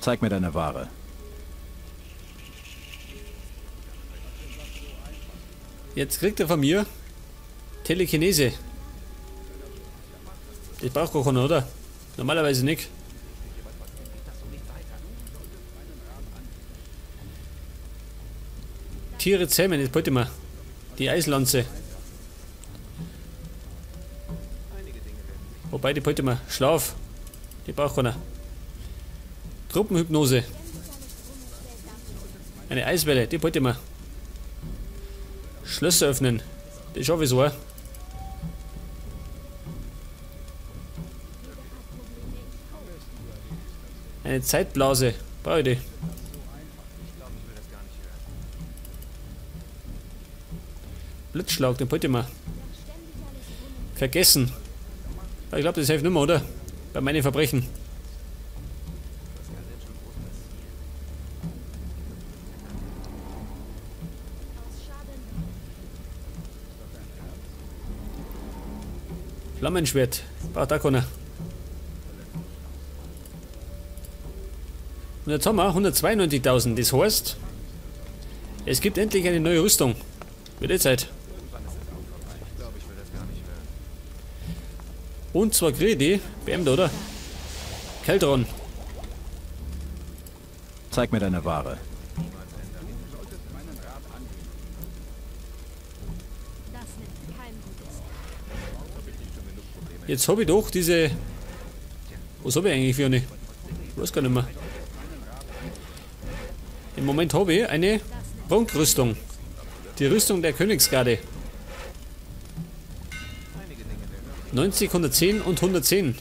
Zeig mir deine Ware. Jetzt kriegt er von mir Telekinese. Das braucht gar keiner, oder? Normalerweise nicht. Tiere zähmen, das wollte ich mal. Die Eislanze. Wobei, die wollte ich mal. Schlaf. Die braucht keiner. Gruppenhypnose. Eine Eiswelle, die wollte ich mal. Schlösser öffnen. Das schaffe ich so. Eine Zeitblase. Brauche ich die. Blitzschlag, den wollte ich mal. Vergessen. Ich glaube, das hilft nicht mehr, oder? Bei meinen Verbrechen. Flammenschwert. Braucht auch keiner. Und jetzt haben wir 192.000. Das heißt, es gibt endlich eine neue Rüstung. Wird eh Zeit. Und zwar kriege ich die BMW, oder? Keldron. Zeig mir deine Ware. Jetzt habe ich doch diese... Was habe ich eigentlich für eine? Ich weiß gar nicht mehr. Im Moment habe ich eine Prunkrüstung. Die Rüstung der Königsgarde. 90, 110 und 110.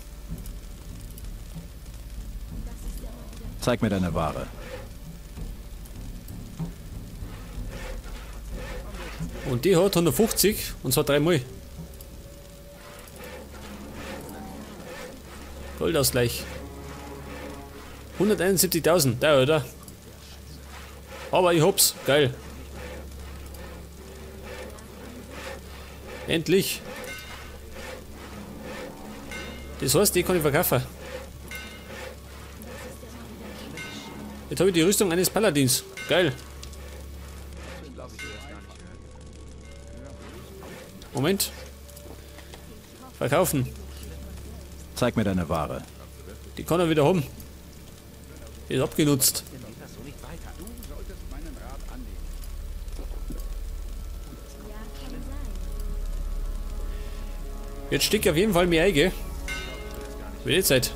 Zeig mir deine Ware. Und die hat 150 und zwar dreimal. Goldausgleich. 171.000, da oder? Aber ich hab's, geil. Endlich. Das heißt, die kann ich verkaufen. Jetzt habe ich die Rüstung eines Paladins. Geil. Moment. Verkaufen. Zeig mir deine Ware. Die kann er wieder haben. Die ist abgenutzt. Jetzt stick auf jeden Fall mehr Eige. Wird eh Zeit.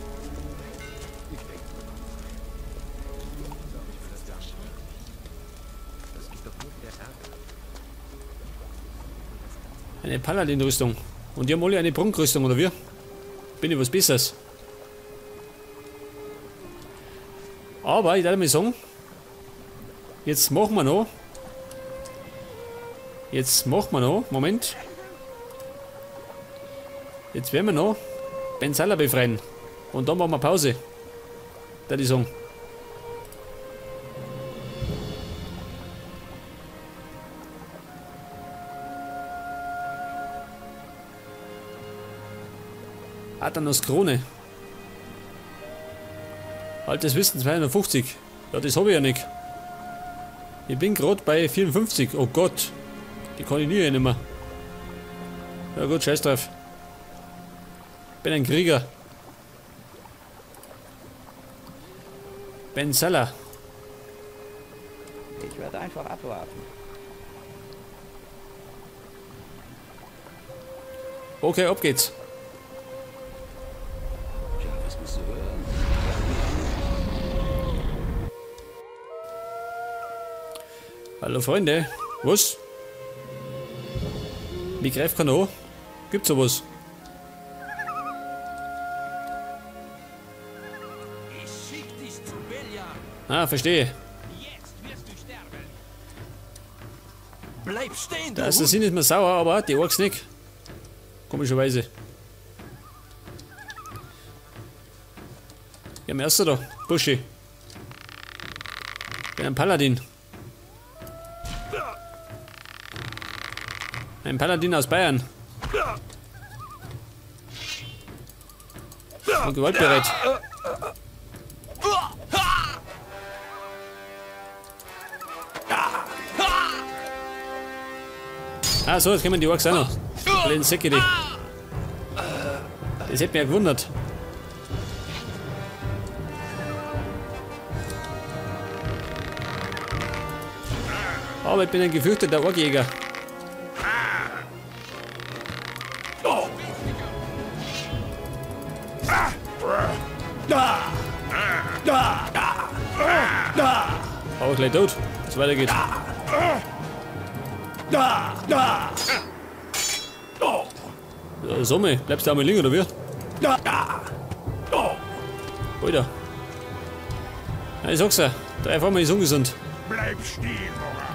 Eine Paladin-Rüstung. Und die haben alle eine Prunkrüstung, oder wie? Bin ich was Besseres. Aber ich darf mal sagen, jetzt machen wir noch. Jetzt machen wir noch. Moment. Jetzt werden wir noch Bensala befreien. Und dann machen wir Pause. Da die sagen. Athanos Krone. Altes Wissen 250. Ja, das habe ich ja nicht. Ich bin gerade bei 54. Oh Gott. Die kann ich nie nicht mehr. Ja gut, scheiß drauf. Bin ein Krieger. Bensala. Ich werde einfach abwarten. Okay, ab geht's. Ja, was musst du hören? Hallo Freunde. Was? Wie greift keiner an? Gibt's sowas? Ich schick dich zu Beliar. Ah, verstehe. Jetzt wirst du sterben. Bleib stehen, Der Assassin ist mir sauer, aber die Orks nicht. Komischerweise. Ja, mein erster da, Buschi. Bin ein Paladin. Ein Paladin aus Bayern. Und gewaltbereit. Ah so, jetzt kommen die Orks auch noch. Die blöden Säcke, die. Das hätte mich ja gewundert. Aber ich bin ein gefürchteter Orkjäger. Aber gleich tot, dass es weitergeht. Ja, Summe, bleibst du einmal liegen oder wie? Alter. Ja, ich sag's ja, 3 Formen ist ungesund. Bleib stehen, Mora.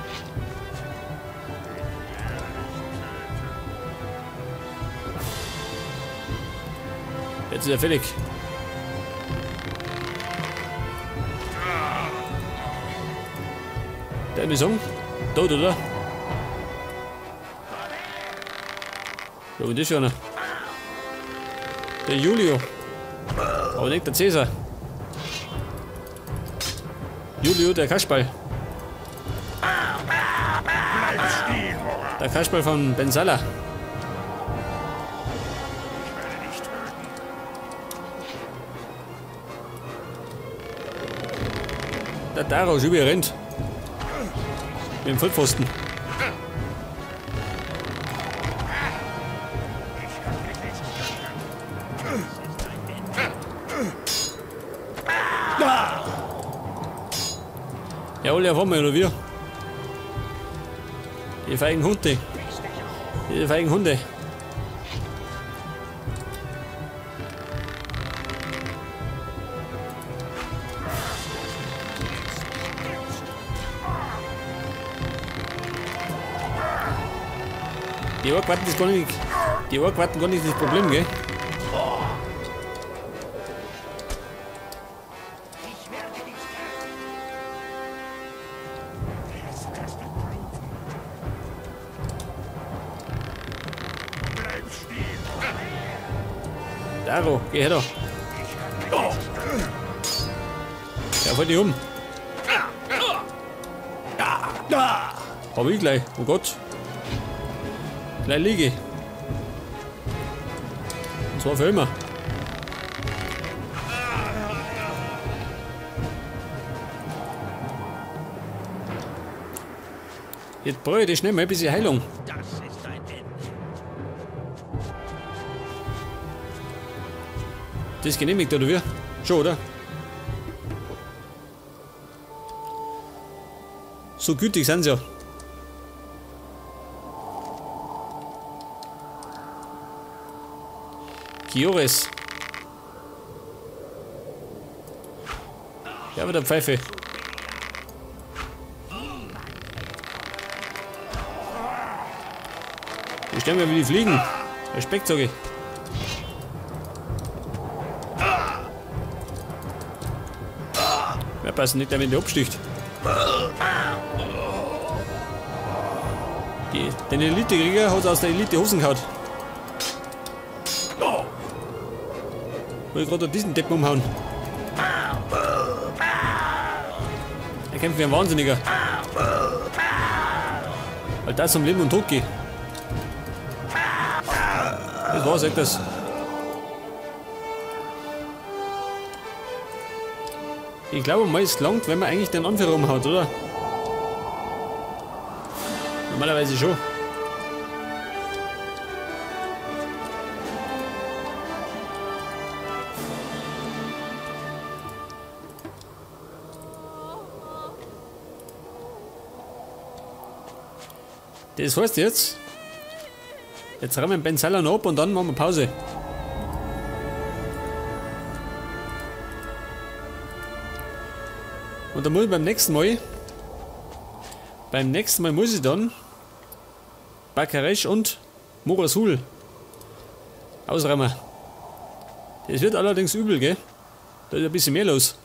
Jetzt ist er fertig. Der ist um. Tot, oder? Ja, und das ist einer. Der Julio. Aber nicht der Cäsar. Julio, der Kasperl. Der Kasperl von Bensala. Der Daro schon wieder rennt. Mit dem Vollpfosten. Ja, alle auf einmal, oder wir? Die feigen Hunde. Die feigen Hunde. Die Ork-Warten ist gar nicht. Die Ork-Warten gar nicht das Problem, gell? Daro, geh her da. Ja, fall dich um. Hab ich gleich. Oh Gott. Gleich liege ich. Und zwar für immer. Jetzt brauche ich das schnell mal ein bisschen Heilung. Das ist ein Ende. Das ist genehmigt, oder wie? Schon, oder? So gütig sind sie ja. Kiores. Ja, mit der Pfeife. Die sterben ja wie die Fliegen. Respekt, sag ich. Ja, passen nicht, damit der absticht. Den Elite-Krieger hat aus der Elite-Hosen gehauen. Wollte gerade diesen Deppen umhauen. Er kämpft wie ein Wahnsinniger. Weil das um Leben und Tod geht. Das war's, echt das. Ich glaube mal, es langt, wenn man eigentlich den Anführer umhaut, oder? Normalerweise schon. Das heißt jetzt, jetzt räumen wir den Bensala noch ab und dann machen wir Pause. Und dann muss ich beim nächsten Mal muss ich dann Bakaresh und Morasul ausräumen. Das wird allerdings übel, gell? Da ist ein bisschen mehr los.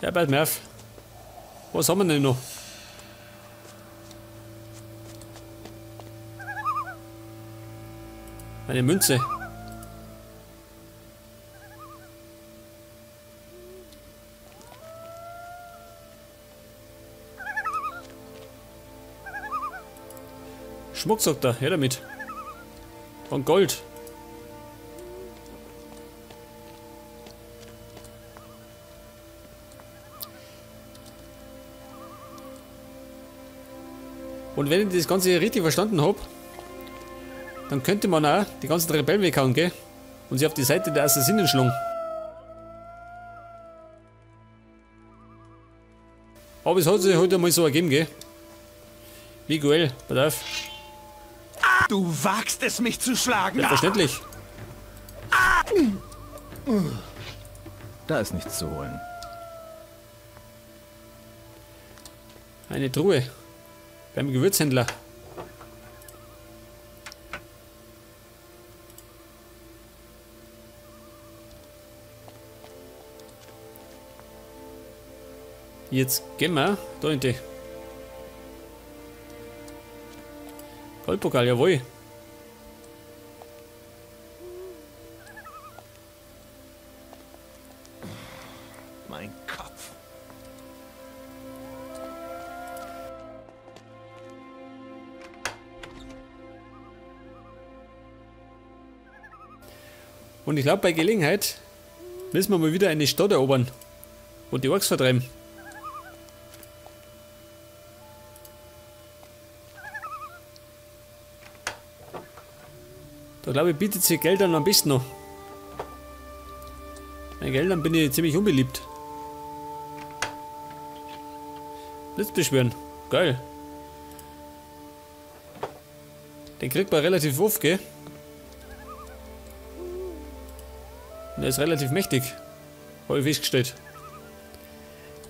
Ja, bald mehr auf. Was haben wir denn noch? Eine Münze. Schmuck, sagt er. Her damit. Und Gold. Und wenn ich das Ganze richtig verstanden habe, dann könnte man auch die ganzen Rebellen weghauen, gell? Und sie auf die Seite der Assassinen schlagen. Aber es hat sich heute mal so ergeben, gell? Miguel, pass auf. Du wagst es, mich zu schlagen! Selbstverständlich. Da ist nichts zu holen. Eine Truhe. Beim Gewürzhändler. Jetzt gehen wir da in die Goldpokal, jawohl. Mein Kopf. Und ich glaube, bei Gelegenheit müssen wir mal wieder eine Stadt erobern und die Orks vertreiben. Da glaube ich, bietet sich Geld dann am besten noch. Bei Geldern bin ich ziemlich unbeliebt. Blitz beschwören. Geil. Den kriegt man relativ oft, gell? Und er ist relativ mächtig. Habe ich festgestellt.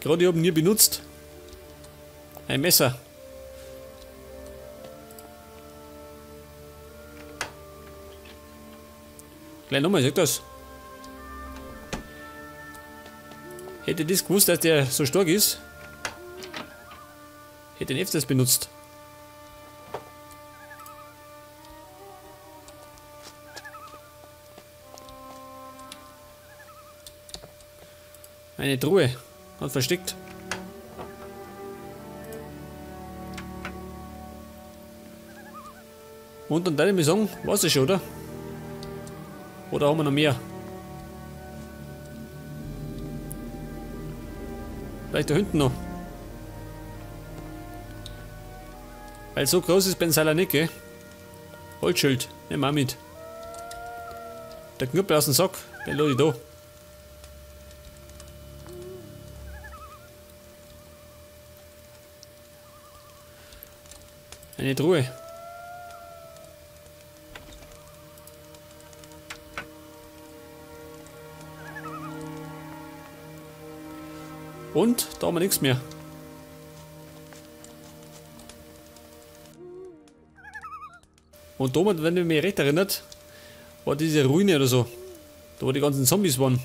Gerade ich habe ihn nie benutzt. Ein Messer. Gleich nochmal, sag das. Hätte das gewusst, dass der so stark ist, hätte ihn öfters benutzt. Eine Truhe. Hat versteckt. Und dann deine sagen, war's das schon, oder? Oder haben wir noch mehr? Vielleicht da hinten noch. Weil so groß ist Bensala nicht, gell? Holzschild, nehmen wir auch mit. Der Knüppel aus dem Sack, den lasse ich da. Eine Truhe. Und da haben wir nichts mehr. Und da, wenn ich mich recht erinnert, war diese Ruine oder so. Da wo die ganzen Zombies waren.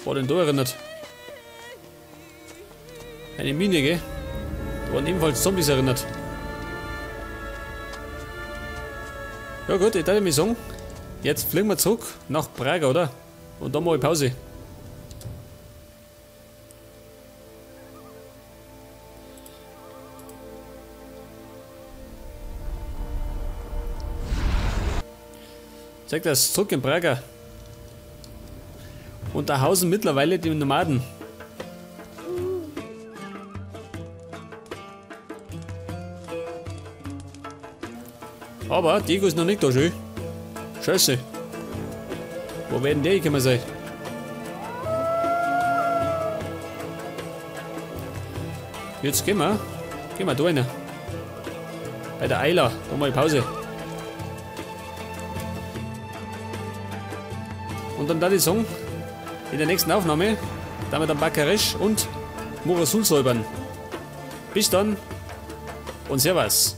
War denn da erinnert? Eine Mine, gell? Da waren ebenfalls Zombies erinnert. Ja gut, ich darf mir sagen, jetzt fliegen wir zurück nach Praga, oder? Und dann mache ich Pause. Zeig das, zurück in Praga. Und da hausen mittlerweile die Nomaden. Aber Diego ist noch nicht da, schön. Scheiße. Wo werden die gekommen sein? Jetzt gehen wir. Gehen wir da rein. Bei der Eila. Da mal Pause. Und dann da die Song. In der nächsten Aufnahme, da wir dann Bakaresh und Murasul säubern. Bis dann und Servus.